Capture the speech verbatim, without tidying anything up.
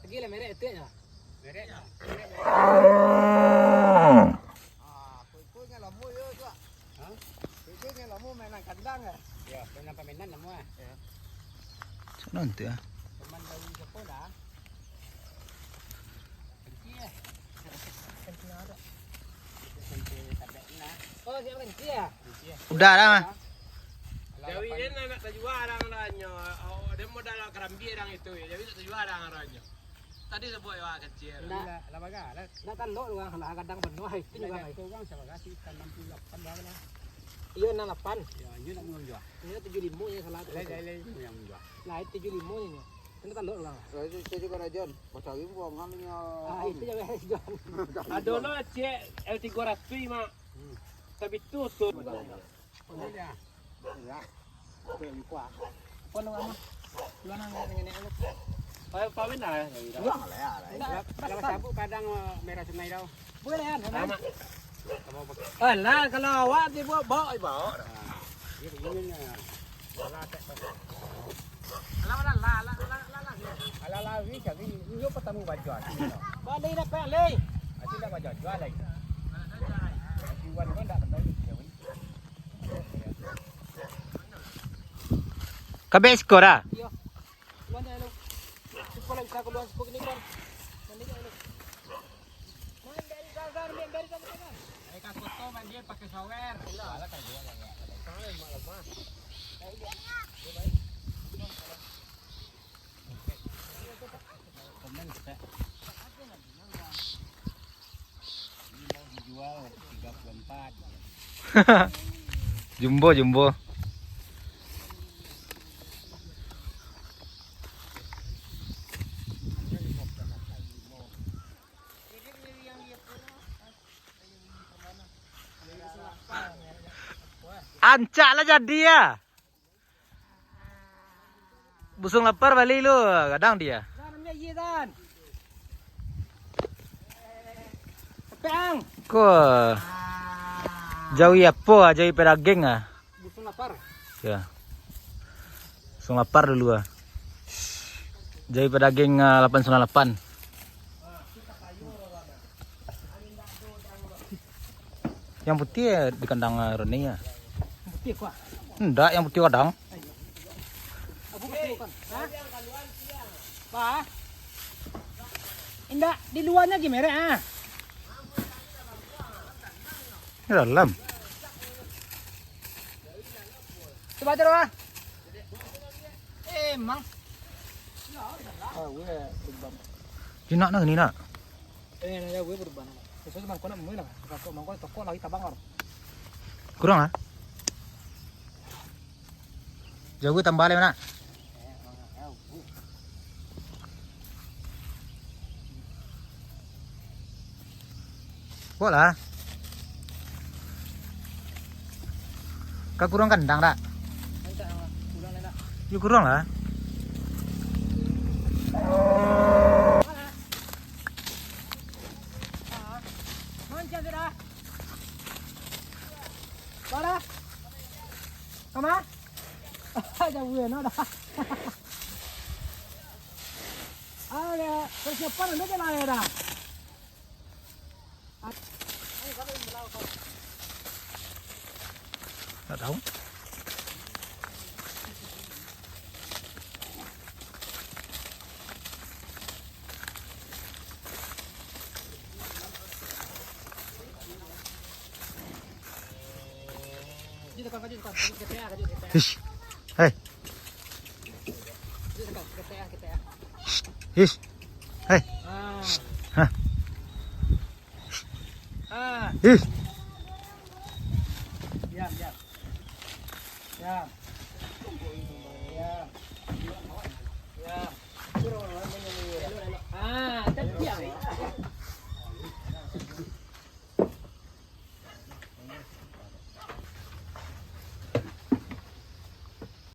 Gila merek etek nyo. Merek. Ah, kuik-kuik nyo lamo yo, Cak. Hah? Kuik-kuik nyo lamo mainan kandang yo. Yo, mainan pamainan lamo ah. Yo. Cak nanti ah. Teman baru siapa dah? Kencing eh. Kencing ada. Kencing tabek nah. Oh, siapa kencing ya? Kencing eh. Udah dah, mah. Jawi den nak tajua arang ranyo. Oh, den modal karambia arang itu yo. Jawi nak tajua arang ranyo. Tadi sabuik awak kecil. Ndak. Lah, lah bagai, lah. Ndak talok urang, lah gadang penuh, ai, itu Ndak juga, ai. Jago urang sabagai si ikan enam puluh lapan bagai lah. Iyo, enam lapan. Yo, inyo nak manjual. Inyo tujuh limo inyo salah tu. Lai, lai, lai, inyo yang manjual. Lai, tujuh limo inyo. Ndak talok urang lah. Lah, itu, itu juga Rajon. Pas hari buang kan inyo. Ah, itu juga Rajon. Ado lo cek L tiga ratus, Mak. Hmm. Tapi tu, tu. Apa lu, Ama? Lu nang ngenek-ngenek lu. Kawin, kawin lah. Pulang lah, ya, lah. Kalau, kalau sabuk kadang, eh, merah sungai tau. Boleh, kan, Ama? Alah, kalau awak ti buat bawa, bawa. Nah, dia begini, nah. Alah, tak, tak. Alah, alah, alah, alah, alah, alah. Alah, alah, wih, cari. Ini pertama baca, sini, tau. Balik dah, Pak, leh. Asli dah baca, jual lagi. Jual pun tak kenal ni, dia, wih. Kabek siko dah? Iyo. Keluar dulu. Siko lah bisa keluar siko kini, Bang. Mandi dulu. Main dari sana, main dari sana, sana. Ayo, Kak Koto, main dia pakai shower. Alah, kan dia lah, ya. Salah, mak lemah. Komen kita. Jumbo, jumbo. Ancak lah jadi ya. Busung lapar balik lu, gadang dia. Ko jawi apo ah, jawi padaging ah. Busung lapar. Ya. Busung lapar dulu ah. Jawi padaging ah, lapan sembilan lapan. Yang putih eh, di kandang eh, Roni ya. Putih kuah. Ndak, yang putih kadang. Abu kasih bukan. Hah? Apa? Indak, di luarnya lagi merek ah. Di dalam. Coba aja doa. Emang. Jinak nah ni nak. Eh, nak jauh berubah nak. Sesuai mangkok nak mungkin lah. Mangkok, mangkok tokok lagi tabang kau. Kurang ah? Jauh tambah leh nak. Buat lah. Ka kurang kandang dak? Yo kurang lah. Mana? Kama? Jauh ya, no dah. Ada persiapan untuk jalan ya dah. Tak tahu. Hish. Hei. Hish. Hei. Hah. Hish. Diam, diam. Diam.